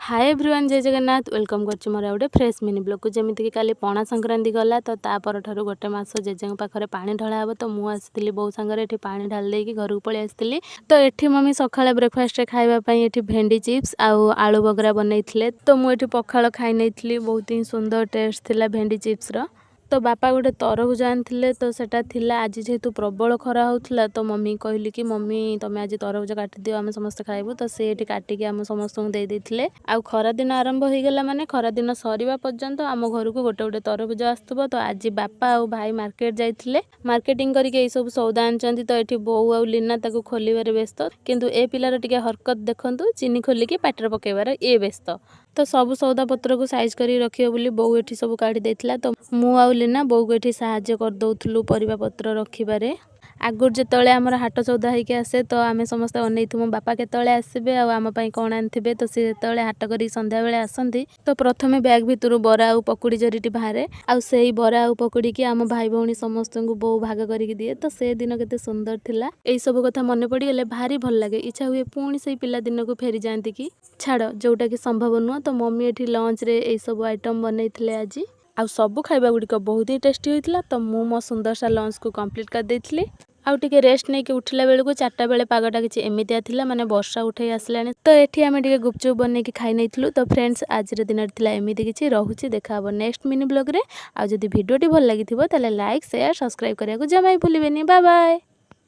ହାଏ everyone, ଜୟ Jagannath. Welcome କରୁଛି ମୋର ଆଉ ଗୋଟେ ଫ୍ରେଶ୍ ମିନି ବ୍ଲଗ୍କୁ। ଯେମିତିକି କାଲି ପଣା ସଂକ୍ରାନ୍ତି ଗଲା, ତ ତା ପରଠାରୁ ଗୋଟେ ମାସ ଜେଜେଙ୍କ ପାଖରେ ପାଣି ଢଳା ହେବ। ତ ମୁଁ ଆସିଥିଲି ବୋଉ ସାଙ୍ଗରେ, ଏଠି ପାଣି ଢାଳି ଦେଇକି ଘରକୁ ପଳେଇ ଆସିଥିଲି। ତ ଏଠି ମମି ସକାଳେ ବ୍ରେକଫାଷ୍ଟରେ ଖାଇବା ପାଇଁ ଏଠି ଭେଣ୍ଡି ଚିପ୍ସ ଆଉ ଆଳୁ ବଗରା ବନେଇଥିଲେ। ତ ମୁଁ ଏଠି ପଖାଳ ଖାଇ ନେଇଥିଲି। ବହୁତ ହିଁ ସୁନ୍ଦର ଟେଷ୍ଟ ଥିଲା ଭେଣ୍ଡି ଚିପ୍ସର। ତ ବାପା ଗୋଟେ ତରଭୁଜ ଆଣିଥିଲେ, ତ ସେଟା ଥିଲା। ଆଜି ଯେହେତୁ ପ୍ରବଳ ଖରା ହେଉଥିଲା, ତ ମମି କହିଲି କି ମମି, ତମେ ଆଜି ତରଭୁଜ କାଟିଦିଅ, ଆମେ ସମସ୍ତେ ଖାଇବୁ। ତ ସେ ଏଠି କାଟିକି ଆମ ସମସ୍ତଙ୍କୁ ଦେଇ ଦେଇଥିଲେ। ଆଉ ଖରାଦିନ ଆରମ୍ଭ ହେଇଗଲା ମାନେ ଖରାଦିନ ସରିବା ପର୍ଯ୍ୟନ୍ତ ଆମ ଘରକୁ ଗୋଟେ ଗୋଟେ ତରଭୁଜ ଆସୁଥିବ। ତ ଆଜି ବାପା ଆଉ ଭାଇ ମାର୍କେଟ ଯାଇଥିଲେ, ମାର୍କେଟିଂ କରିକି ଏଇସବୁ ସଉଦା ଆଣିଛନ୍ତି। ତ ଏଠି ବୋଉ ଆଉ ଲୀନା ତାକୁ ଖୋଲିବାରେ ବ୍ୟସ୍ତ, କିନ୍ତୁ ଏ ପିଲାର ଟିକେ ହରକତ ଦେଖନ୍ତୁ, ଚିନି ଖୋଲିକି ପାଟିରେ ପକାଇବାର ଇଏ ବ୍ୟସ୍ତ। ତ ସବୁ ସଉଦା ପତ୍ରକୁ ସାଇଜ୍ କରିକି ରଖିବ ବୋଲି ବୋଉ ଏଠି ସବୁ କାଢ଼ି ଦେଇଥିଲା। ତ ମୁଁ ଆଉ ଲୀନା ବୋଉକୁ ଏଠି ସାହାଯ୍ୟ କରିଦେଉଥିଲୁ ପରିବା ପତ୍ର ରଖିବାରେ। ଆଗରୁ ଯେତେବେଳେ ଆମର ହାଟ ସଉଦା ହେଇକି ଆସେ, ତ ଆମେ ସମସ୍ତେ ଅନେଇଥିବୁ ବାପା କେତେବେଳେ ଆସିବେ ଆଉ ଆମ ପାଇଁ କ'ଣ ଆଣିଥିବେ। ତ ସେ ଯେତେବେଳେ ହାଟ କରିକି ସନ୍ଧ୍ୟାବେଳେ ଆସନ୍ତି, ତ ପ୍ରଥମେ ବ୍ୟାଗ୍ ଭିତରୁ ବରା ଆଉ ପକୁଡ଼ି ଜରିଟି ବାହାରେ, ଆଉ ସେଇ ବରା ଆଉ ପକୁଡ଼ିକି ଆମ ଭାଇ ଭଉଣୀ ସମସ୍ତଙ୍କୁ ବୋଉ ଭାଗ କରିକି ଦିଏ। ତ ସେ ଦିନ କେତେ ସୁନ୍ଦର ଥିଲା। ଏଇସବୁ କଥା ମନେ ପଡ଼ିଗଲେ ଭାରି ଭଲ ଲାଗେ, ଇଚ୍ଛା ହୁଏ ପୁଣି ସେଇ ପିଲାଦିନକୁ ଫେରିଯାଆନ୍ତି କି। ଛାଡ଼, ଯେଉଁଟାକି ସମ୍ଭବ ନୁହଁ। ତ ମମି ଏଠି ଲଞ୍ଚରେ ଏଇସବୁ ଆଇଟମ୍ ବନେଇଥିଲେ ଆଜି, ଆଉ ସବୁ ଖାଇବା ଗୁଡ଼ିକ ବହୁତ ହିଁ ଟେଷ୍ଟି ହୋଇଥିଲା। ତ ମୁଁ ମୋ ସୁନ୍ଦର ସା ଲଞ୍ଚକୁ କମ୍ପ୍ଲିଟ୍ କରିଦେଇଥିଲି। ଆଉ ଟିକେ ରେଷ୍ଟ ନେଇକି ଉଠିଲା ବେଳକୁ 4ଟା ବେଳେ ପାଗଟା କିଛି ଏମିତିଆ ଥିଲା, ମାନେ ବର୍ଷା ଉଠେଇ ଆସିଲାଣି। ତ ଏଠି ଆମେ ଟିକେ ଗୁପଚୁପ୍ ବନେଇକି ଖାଇ ନେଇଥିଲୁ। ତ ଫ୍ରେଣ୍ଡସ୍, ଆଜିର ଦିନରେ ଥିଲା ଏମିତି କିଛି। ରହୁଛି, ଦେଖା ହେବ ନେକ୍ସଟ ମିନି ବ୍ଲଗ୍ରେ। ଆଉ ଯଦି ଭିଡ଼ିଓଟି ଭଲ ଲାଗିଥିବ, ତାହେଲେ ଲାଇକ୍, ସେୟାର, ସବସ୍କ୍ରାଇବ୍ କରିବାକୁ ଜମା ବି ଭୁଲିବେନି। Bye bye.